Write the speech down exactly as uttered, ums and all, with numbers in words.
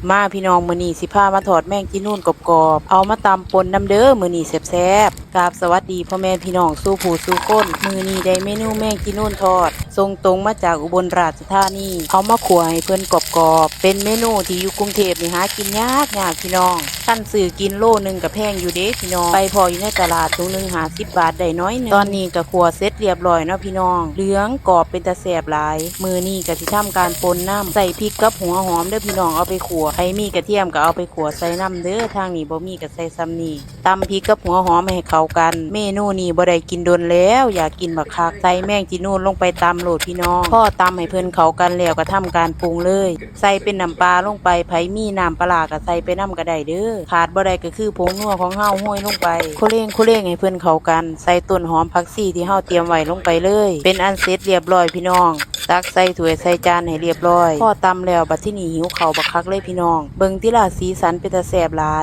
มาพี่น้อง มื้อนี้สิพามาทอดแมงจีนูนกรอบๆ เอามาตำป่นนำเด้อ มื้อนี้แซ่บๆ กราบสวัสดีพ่อแม่พี่น้องสู่ผู้สู่คน มื้อนี้ได้เมนูแมงจีนูนทอด ส่งตรงมาจากอุบลราชธานี เอามาคั่วให้เพิ่นกรอบๆ เป็นเมนูที่อยู่กรุงเทพฯนี่หากินยากๆ พี่น้อง คันซื้อกินโลหนึ่งก็แพงอยู่เด้พี่น้อง ไปพ้ออยู่ในตลาด ถุงหนึ่งห้าสิบบาทได้น้อยหนึ่ง ตอนนี้ก็คั่วเสร็จเรียบร้อยเนาะพี่น้อง เหลืองกรอบเป็นตาแซ่บหลาย มื้อนี้ก็สิทำการป่นนำ ใส่พริกกับหัวหอมเด้อพี่น้อง เอาไปคั่ว ใผมีกระเทียมก็เอาไปคั่วใส่นำเด้อ ทางนี้บ่มีก็ใส่ส่ำนี้ ตำพริกกับหัวหอมให้เข้ากัน เมนูนี้บ่ได้กินโดนแล้ว อยากกินบักคัก ใส่แมงจีนูนลงไปตำโลดพี่น้อง พอตำให้เพิ่นเข้ากันแล้วก็ทำการปรุงเลย ใส่เป็นน้ำปลาลงไป ไผมีน้ำปลาร้าก็ใส่ไปนำก็ได้เด้อ ขาดบ่ได้ก็คือผงนัวของเฮาโรยลงไป โคเล่งโคเล่งให้เพิ่นเข้ากัน ใส่ต้นหอมผักชีที่เฮาเตรียมไว้ลงไปเลย เป็นอันเสร็จเรียบร้อยพี่น้อง ตักใส่ถ้วยใส่จานให้เรียบร้อย พอตำแล้วบัดทีนี้หิวข้าวบักคักเลยพี่น้อง เบิ่งติล่ะ สีสันเป็นตาแซ่บหลาย